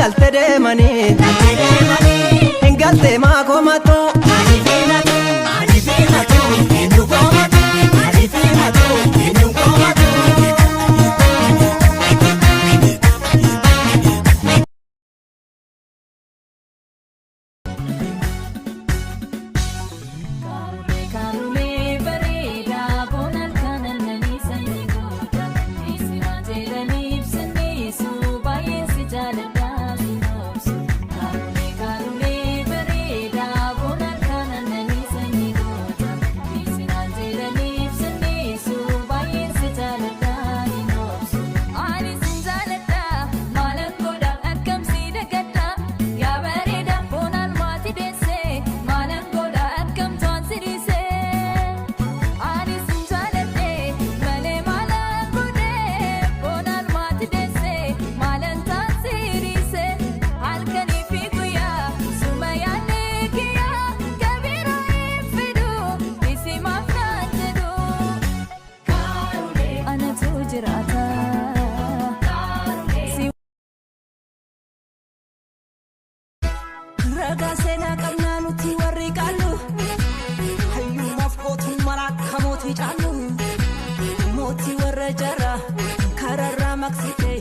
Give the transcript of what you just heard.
Galte deemanii hin galte maa komatu. Kaarumee bareedaa boonaan kaanannanii sanyii goota Eessinaa jedhanii ibsanniisu baay'een si jaaladhaa si noobsu. Kaarumee kaarumee bareedaa boonaan kaanannanii sanyii goota Eessinaa jedhanii ibsanniisu baay'een si jaaladhaa si noobsu. Ani sin jaaladhaa maalan godha akkam si dagadhaa yaa bareeda boonaan maatii deessee maalan godha akkam to'an si dhiisee. Ani sin jaaladhee malee maalan godhee boonaan maatii deessee maalan taan si dhiisee halkanii fi guyyaa suma yaadne kiyyaa kabiraa hin fiduu isimaaf naan jedhu. Anatu jiraata. Si Ragaa seenaa qabnaa nuti warri qaallu hayyumaaf gootummaan akka mootii caallu mootii warra jaraa kararraa maqsite.